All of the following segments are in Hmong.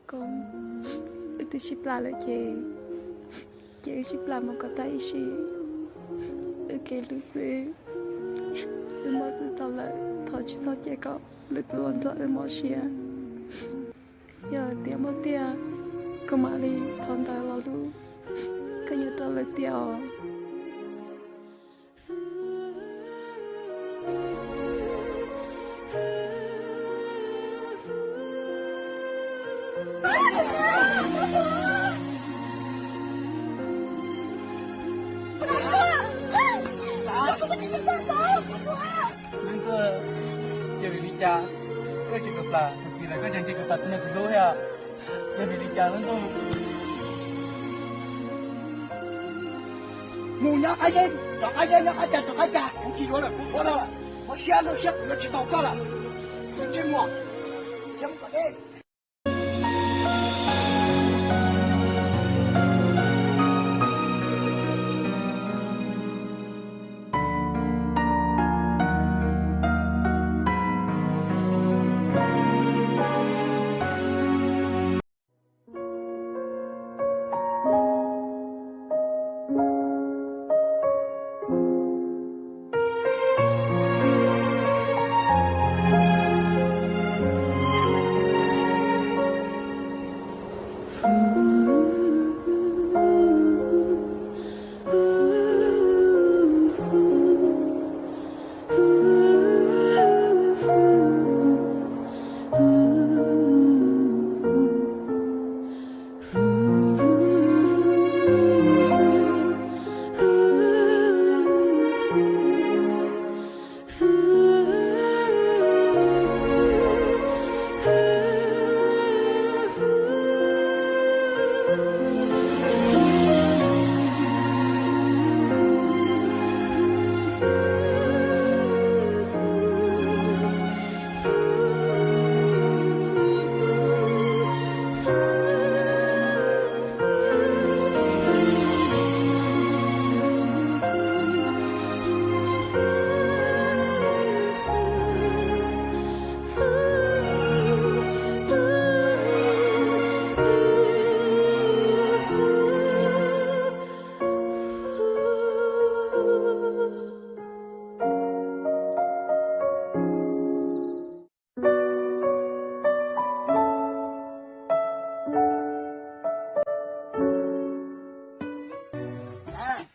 Koob, wb twb sib plam lawm ces, ces wb sib plam mus kom tag ib sim, wb kev hlub xwb, wb muaj xwb tau lawm, thov tsis txhob cia kom lwm tus los nrog wb mob siab. Yog tias muaj tiag, kuv mam li thov ntawv los hlub koj nyob rau lawm tiag os. Leej Ntuj, yog vim li cas koj tsis kam plam, thaum twg los koj tsis kam plam tus neeg kuv hlub thiab? Yog vim li cas Leej Ntuj? Mus nyob qab zeb, rov qab zeb, nyob qab cas rov qab cas, kuv tsis yuav lawm, kuv thuam no lawm, muaj siab ntau siab kuv yuav tsis tau koj lawm. Tus ntsej muag, siab mus kom deb.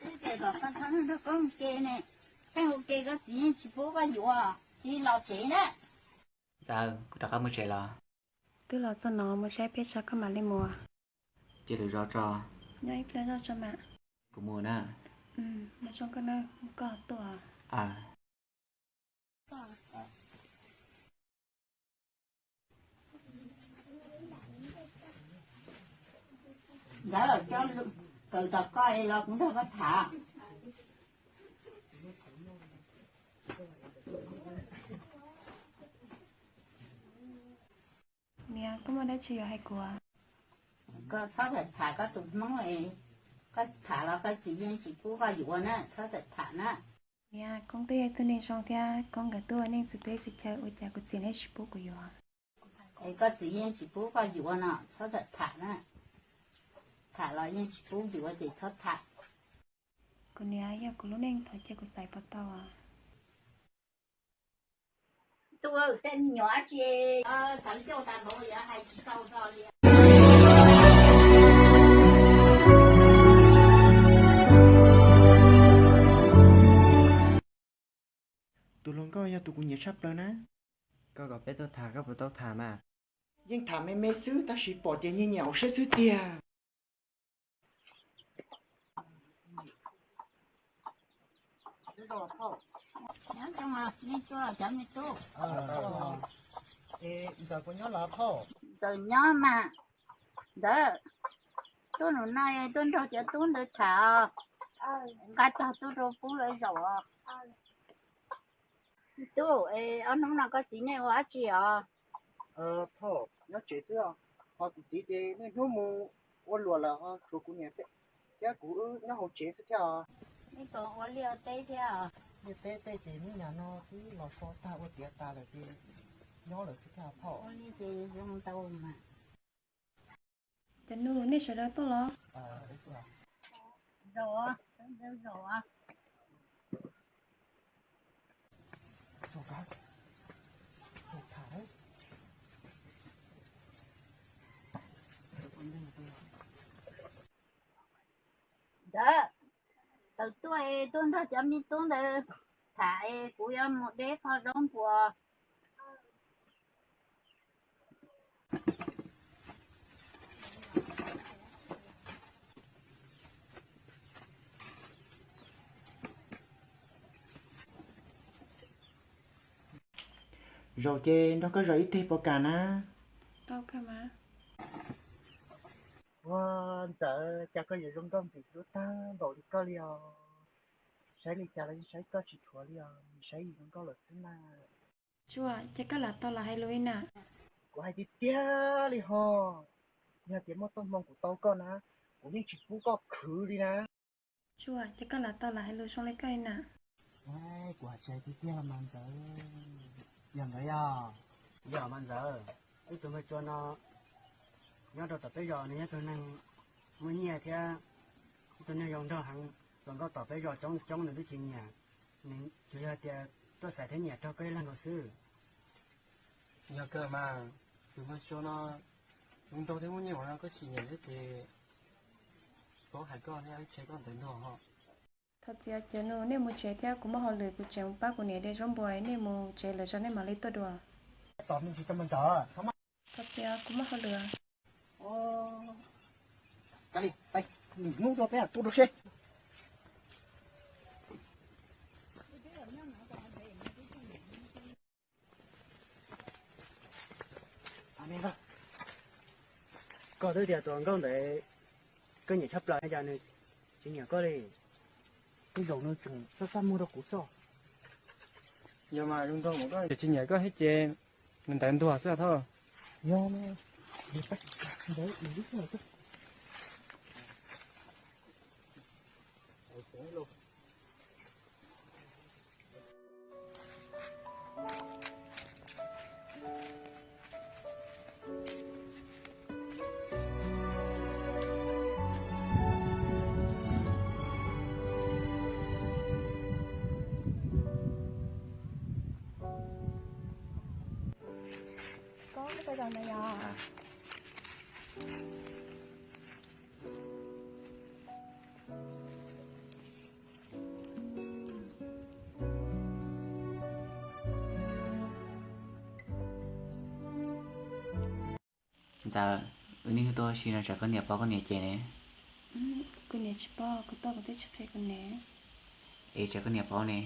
Twb ces kom koj txhob nrog koj mus ke ne, koj mus ke koj txiv yeej tsis pub koj yuav, tsis los tsev na. Ntxawm, kuv rov qab mus tsev los? Twb los txog no mus saib peb tso koj mam li mus. Cia lwm zaus tso. Nyob ib pliag zoj tso mas. Kuv mus na. Mus zoo koj na, koj tuaj. Ntawd tso, kawm tom koj es los kuv nrog koj tham. Niam, koj muaj dab tsi yuav hais kuv? Koj txhob tham tham koj tus hmoob es, koj tham los koj txiv yeej tsis pub koj yuav na, txhob tham tham na. Niam, Koob twb yog ib tug neeg zoo thiab Koob nkawd twb ua neej txhua teb txhua chaw, ua cas kuv txiv nej tsis pub kuv yuav? Es koj txiv yeej tsis pub koj yuav no, txhob tham tham na. Tham los yeej tsis pub yuav ces txhob tham. Kuv niam, yog kuv lub neej thov cia kuv xaiv puas tau? Tus tej me nyuam dab tsi tawv ncauj tas npaum yuav hais tsis tau zog li. Tus hluas nkauj yog tus kuv nyiam tshaj plaws na. Koj kom peb tuaj tham koj puas tau tham mas? Yeej tham me me xwb tab sis pom ces nyiam nyiam hauv siab xwb tiag. Nyob zoo, nej tuaj cov me tub. Es Ntxawm puas nyob los phauj? Ntxawm nyob mas. Ntxawm, tuaj num no tuaj nrog cov tub ntawd tham os. Nqa tog tuaj rau pub lawv zaum os. Tub, es ob hnub no koj txiv nej ua dab tsi os? Phauj, nyob tsev xwb os. Ho kuv txiv ces niaj hnub mus ua luam lawm, ho tshuav kuv niam thiab kuv wb nyob hauv tsev xwb thiab os. Nej puas ua liaj teb thiab os? Liaj teb tej ces hnub nyas no twb los so tag ua tiav tas lawm ces nyob lawm xwb thiab os phauj. Ua li ces zoo tau mas. Cov nus, nej sawv daws tuaj los? Ntawd, tawm tuaj es tuaj nrog cov me tub ntawd tham es kuv yuav mus deb qhov zaub npua. Zaum ces nrog koj zaum ib teg puas kam na? Ua, Ntxawm, cas koj yuav zoo nkauj ntxim hlub tag npaum li koj li os. Saib li cas los yeej saib koj tsis dhuav li os, saib yus zoo nkauj lawm xwb na. Tsua, ces koj lam tau lam hais lus li na? Kuv hais tiag tiag li ho, yog tias muaj txoj hmoo kuv tau koj na, kuv yeej tsis pub koj khwv li na. Tsua, ces koj lam tau lam hais lus zoo li koj li na? Kuv hais tsis hais tiag tiag los mas Ntxawm. Yog ntawd yog? Yog mas Ntxawm, wb tus npawg Tsua no nyob rau tom peb zos, nws yog tus neeg muaj nyiaj thiab ib tug neeg zoo nraug heev, hluas nkauj tom peb zos coob coob nws twb tsis nyiam. Nws tsuas yog tias tuaj xaiv thiab nyiam raug koj ib leeg nkaus xwb. Yog kawg mas, tus npawg Tsua no zoo nraug thiab muaj nyiaj no koj tsis nyiam thiab ces paub hais koj thiab tseg koj ntawd nrog ho. Thov txim cov nus, nej mus tsev thiab, kuv muaj hauj lwm, kuv tseem mus pab kuv niam de zaub npua, nej mus tsev lawm tso nej mam li tuaj dua. Thov txim, kuv muaj hauj lwm. Koj twb tias tus hluas nkauj ntawd koj nyiam tshaj plaws, cas nws tsis nyiam koj li? Tej zaum nws tseem txaj txaj muag rau kuv xwb. Yog mas zoo nraug mas koj tsis nyiam koj thiab ces nws ntawd ntuag xwb thoj. Yog, Koj, koj tau zaum ntawd yog? Ntxawm, wb niaj hnub tuaj ua si no tsam koj niam paub koj niam ces ne? Kuv niam tsis paub, kuv tuaj kuv twb tsis qhia kuv niam. Es tsam koj niam paub ne?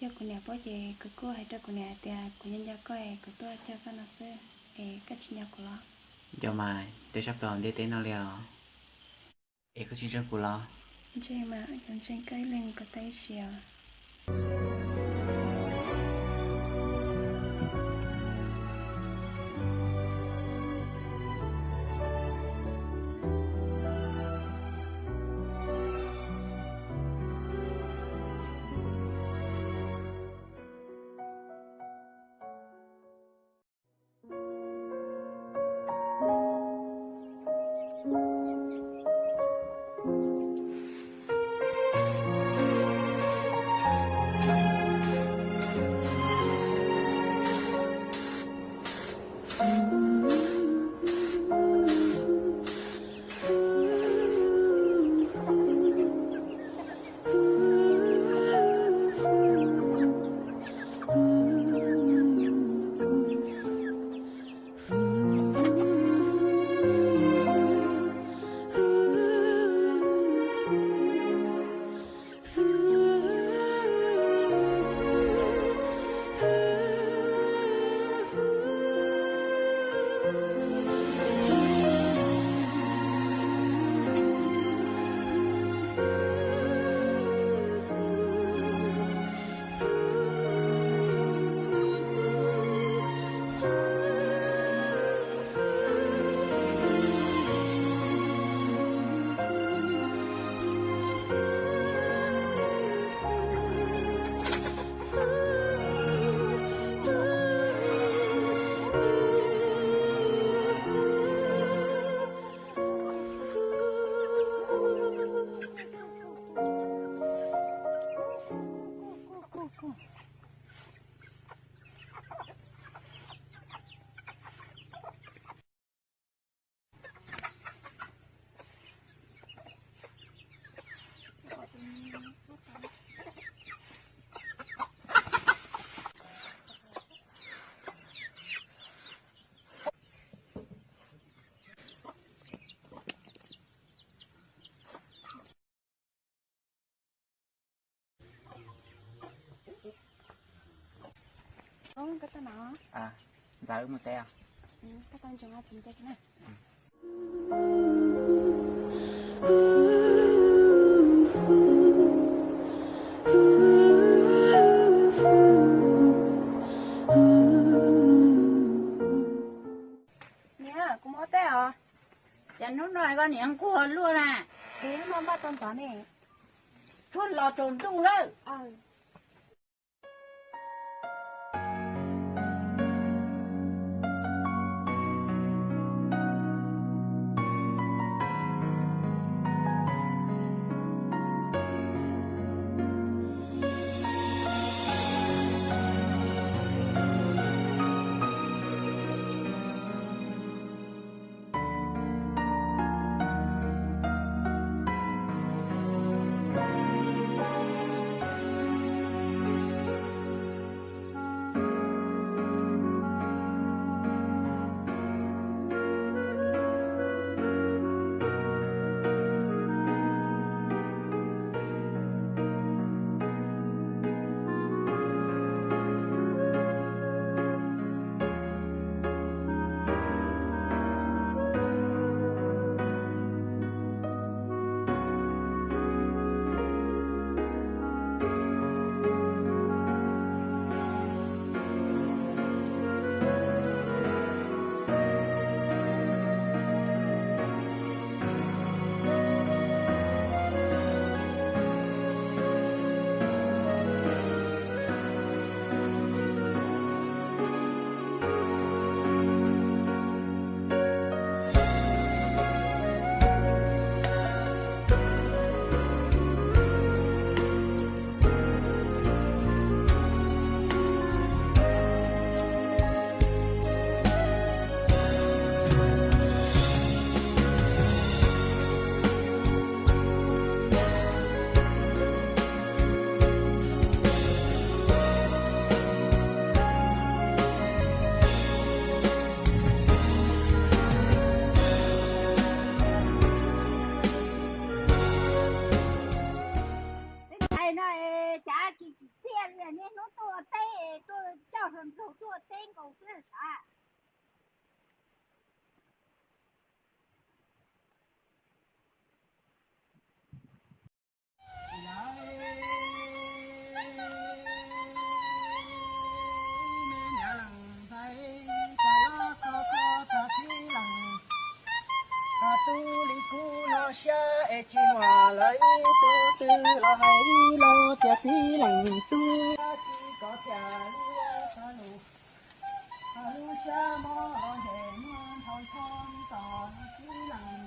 Yog kuv niam paub ces kuv kuj hais rau kuv niam hais tias kuv nco nco koj es kuv tuaj coj koj no xwb, es koj tsis nco kuv los? Nco mas, nco tshaj plaws ntiaj teb no li os. Es koj tsis ntseeg kuv los? Ntseeg mas, yuav ntseeg koj ib leeg kom tau ib sim os. Ntxawm mus teb os. Niam, kuv mus ua teb os. Cas hnub no koj niam nquag luaj na? Hnub no npaj tau ntxov ne. Tshuav los tsaus ntuj lawm. Ntxhais no es cav tsis tsim txiaj li, niaj hnub tuaj teb, tuaj coj hluas nraug tuaj teb nkaus xwb sav. Tub li kuv no siab es tsis muaj lawv ib tug twg los hais ib los tias txiv leej tub tsis kov thiaj li txog lus. Lub siab mob los ntshe muaj nrhau nrho li tom txiv leej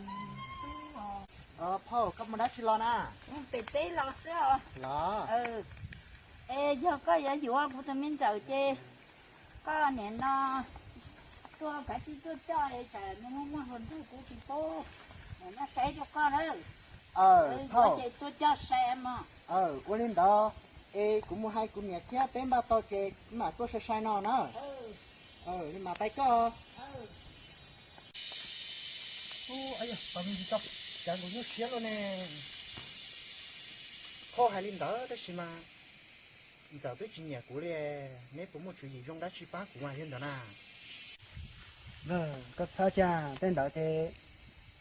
tub os. Phauj, koj mus dab tsi los na? Pem teb los xwb os. Los. Es yog koj yuav yuav kuv tus me ntxawm ces koj niam no tuaj kav tsij tuaj coj es tsam nws muaj muaj hluas nraug kuv tsis paub, niam no saib rau koj na. Phauj, ces tuaj coj sai mog. Ua li ntawd es kuv mus hais kuv niam thiab peb npaj tau ces mam tuaj sai sai no na. Li mas pais koj. Ua, cas kuv nyuaj siab luaj ne. Phauj hais li ntawd tab sis mas ntxawm twb tsis nyiam kuv li, neb puas muaj tswv yim zoo dab tsi pab kuv mas yog ntawd na? Koj txhob tsa, tej ntawd ces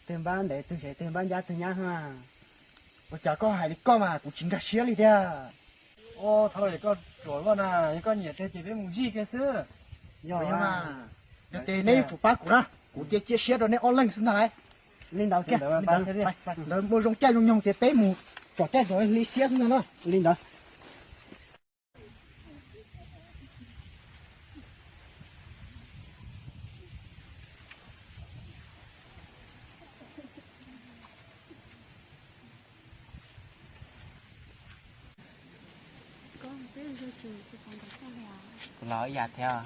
twg npab ntev twg tsev, twg npab ncab twg nyab na. Ua cas koj hais li koj mas kuv tsis nkag siab li thiab. Ua, thaum koj ruam luaj na, yog koj nyiam tiag ces peb mus zij kiag xwb. Yog mas, yog ces neb yuav tsum pab kuv na, kuv cia cia siab rau neb ob leeg xwb ntag lauj. Li ntawd kiag, ntawd muaj zoo caij zoo nyoog ces peb mus tsom caij tsom hli siab xwb ntag na. Li ntawd. Kuv los ib yam thiab.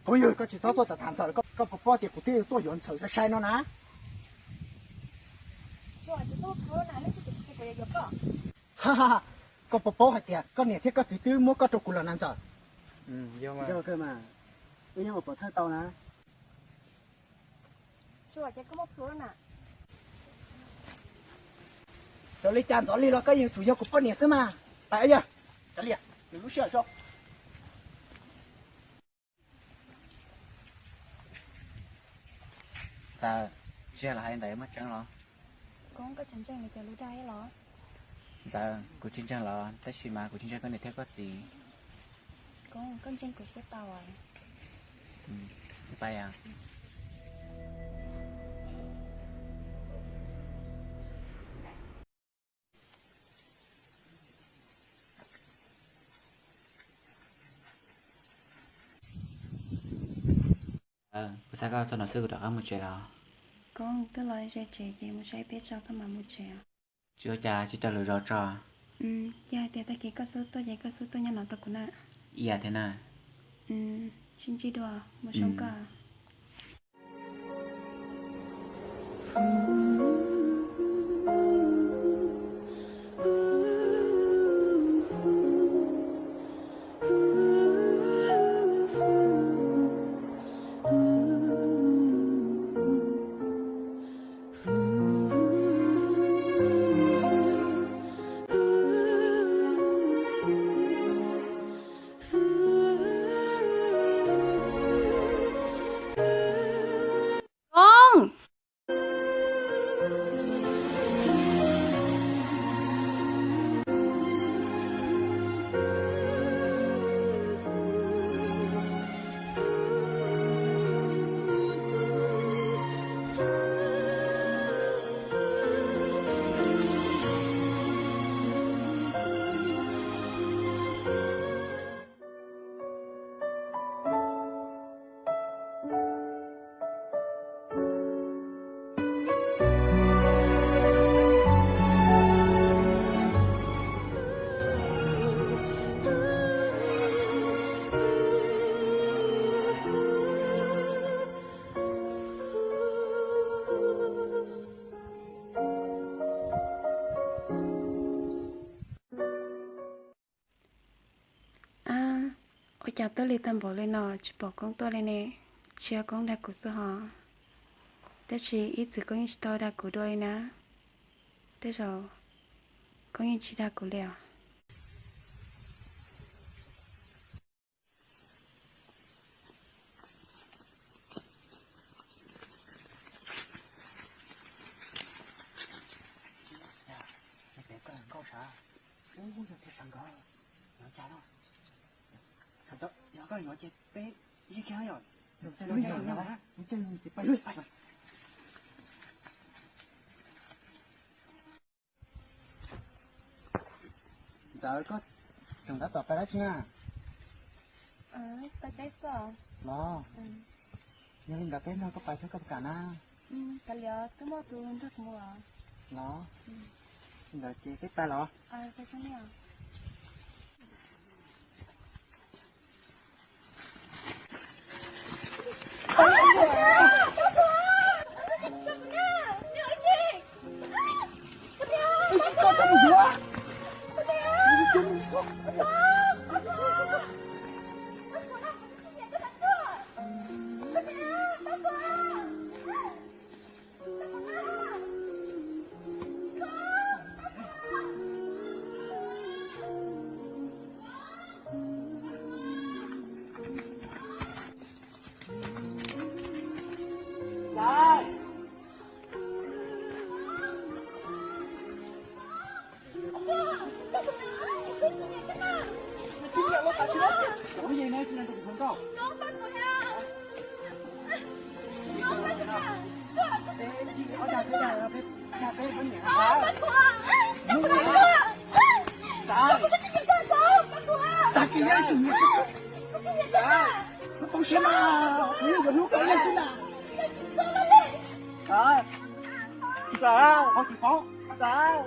Phooj ywg, koj tsis txhob tuaj tham ntxawm, koj puas paub tias kuv twb tuaj yuav ntxhawm sai sai no na? Koj puas paub hais tias koj niam thiab koj txiv twb muab koj rau kuv lawm na ntxawm? Tus nyob ua pov thawj tau na. Txawm li cas ntxov li los koj yeej tsum yog kuv poj niam xwb mas. Pais yog, kav liam, lub sij hawm tso. Ntxawm, tsis yog lawv hais ntawd muaj tseeb los? Koob, koj tseem ntseeg li cas lub dag los? Ntxawm, kuv tsis ntseeg los, tab sis mas kuv tsis ntseeg koj niam thiab koj txiv. Koob, koj ntseeg kuv xwb tau. Pais. Kuv xa koj txog no xwb kuv rov qab mus tsev los? Koob, twb los ze tsev ces mus saib peb tso koj mam mus tsev. Tsis ua cas, tsis raws lwm zaus tso. Yog hais tias tag kis koj xub tuaj ces koj xub tuaj nyob no tos kuv na. Ib yam thiab na. Sib ntsib dua, mus zoo koj. Koob! Ab, ua cas twb lig tag npaum li no tsis pom Koob tuaj li ne? Tsis yog Koob dag kuv xwb hos, tab sis ib txwm Koob yeej tsis tau dag kuv dua li na. Tej zaum Koob yeej tsis dag kuv li os. Yog koj yuav ces peb ib kiag yom. Ntxawm, koj tseem tab tom pais dab tsi na? Los, yog li ntawd peb nrog koj pais thiab koj puas kam na? Kav liam, twb muaj tus nrog kuv mus. Los, li ntawd ces peb pais los. Tag kis yog ib tug niam txiv xwb, koj poob siab mas, kuv yeej yuav hlub koj ib leeg xwb na. Ntxawm, ntxawm, ntxawm.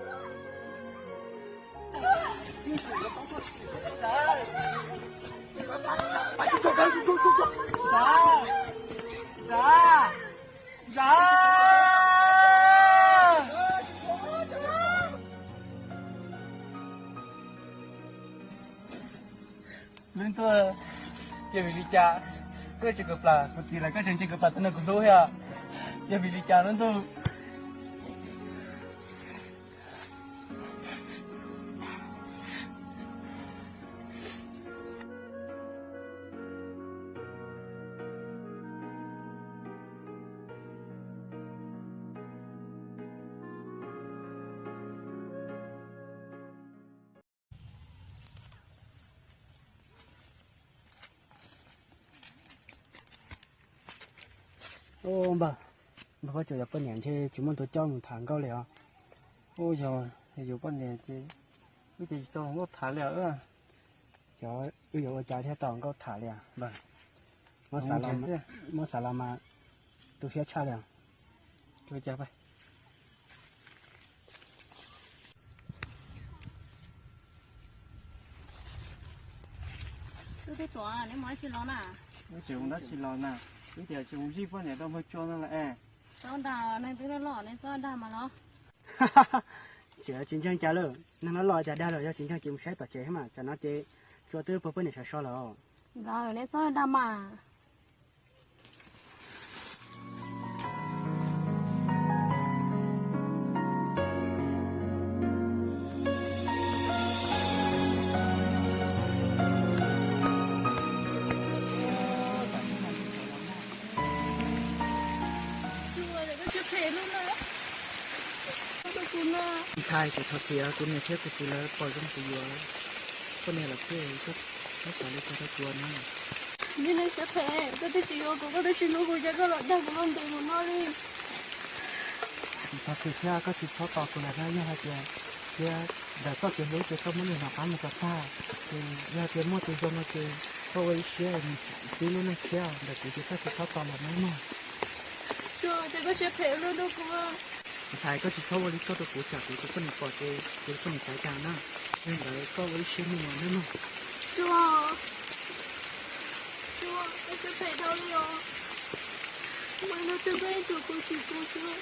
Leej tuaj, ces vim li cas Koj tseem kawm plam kuv txiv lawm, koj tseem ntsia kawm plam tus neeg kuv hlub thiab, yog vim li cas no ntuj? Npawg, npawg Pob Cuas yog poj niam ntshe tsis muaj tus coj mus tham nkauj li os. Ub, yog yus poj niam ces wb ces tsis tau nkauj tham li os. Xyov wb yuav ua cas thiaj tau nkauj tham li os npawg. Muab xav los mas tu siab tshaj li os. Wb twb tuaj, neb mus dab tsi los na? Wb tsis mus dab tsi los na, wb tias tsis mus zij poj niam rau npawg Tsua no lawm es. Txhob dag, neeg twb loj loj, neb txhob dag mas los. Tsis, tsis ntseeg cas lawm, neeg loj loj cas dag lawm, yog tsis ntseeg ces mus saib tom tsev mas, tsam no ces Tsua twb puag poj niam sawv so lawm. Nkawd, neb txhob dag mas. Ntxhais, kuv thov txim, kuv niam thiab kuv txiv lawv pom zoo kuv yuav poj niam lawm thiab, koj txhob xav li cas rau kuv na. Niag neeg siab phem, koj twb tsis yuav kuv, koj twb tsis hlub kuv, cas koj los dag kuv luag ntev mus no li. Thov txim thiab, koj tsis txhob tos kuv lawm na, yog hais tias thiab ntawm koj kev hlub ces koj muab niag no qab mus kom tag, ces yog tias muaj tus zoo no ces koj ua ib siab mus txib lub neej tshiab ntawm kuv ces koj tsis txhob tos lawm nawb mog. Tsua, ces koj siab phem ua luaj rau kuv. Ntxhais, koj tsis txhob ua li koj rau kuv, tsam kuv tus poj niam pom ces kuv tus poj niam xav cas na. Yog ntawd koj ua ib siab me nyuam nawb mog. Tsua, Tsua, koj siab phem dhau li os. Ua li no rau koj ib tug kuv tsis pub Tsua.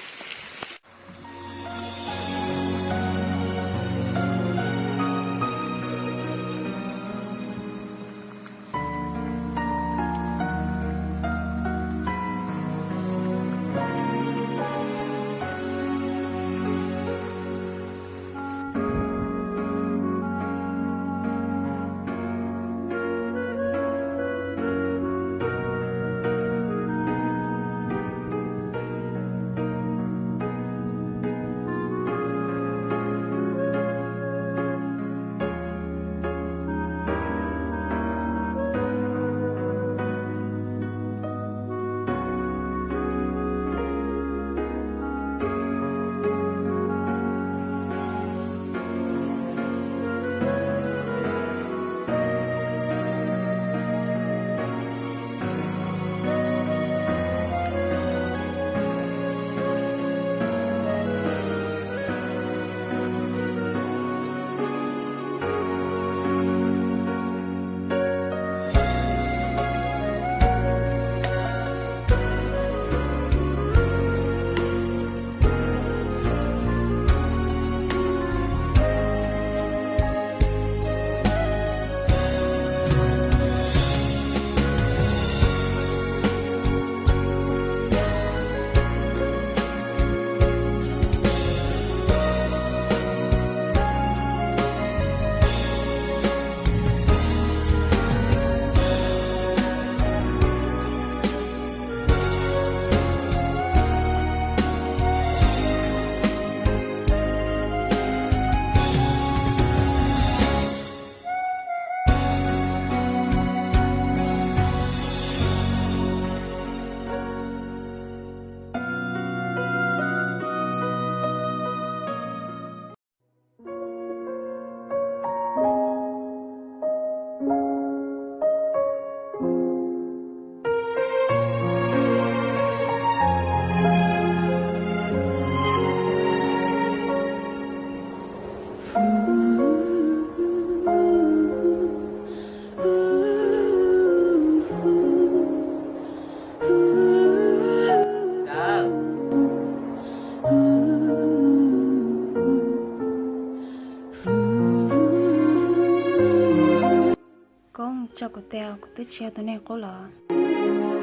Koj tso kuv tias kuv twb tsis yog tus neeg qub los.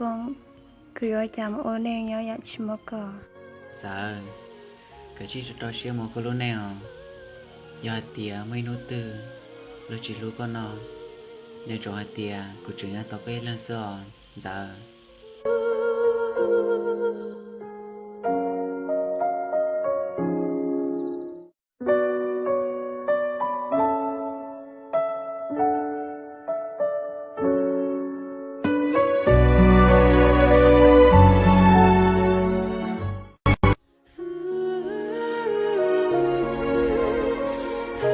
Koob, kuv yuav ua cas mus ua neej nyob yam tsis muaj koj? Ntxawm, koj cia li rau siab mus ua koj lub neej os. Yog hais tias muaj ib hnub twg luag tsis hlub koj no, nco ntsoov hais tias kuv tseem nyob tos koj ib leeg xwb os Ntxawm.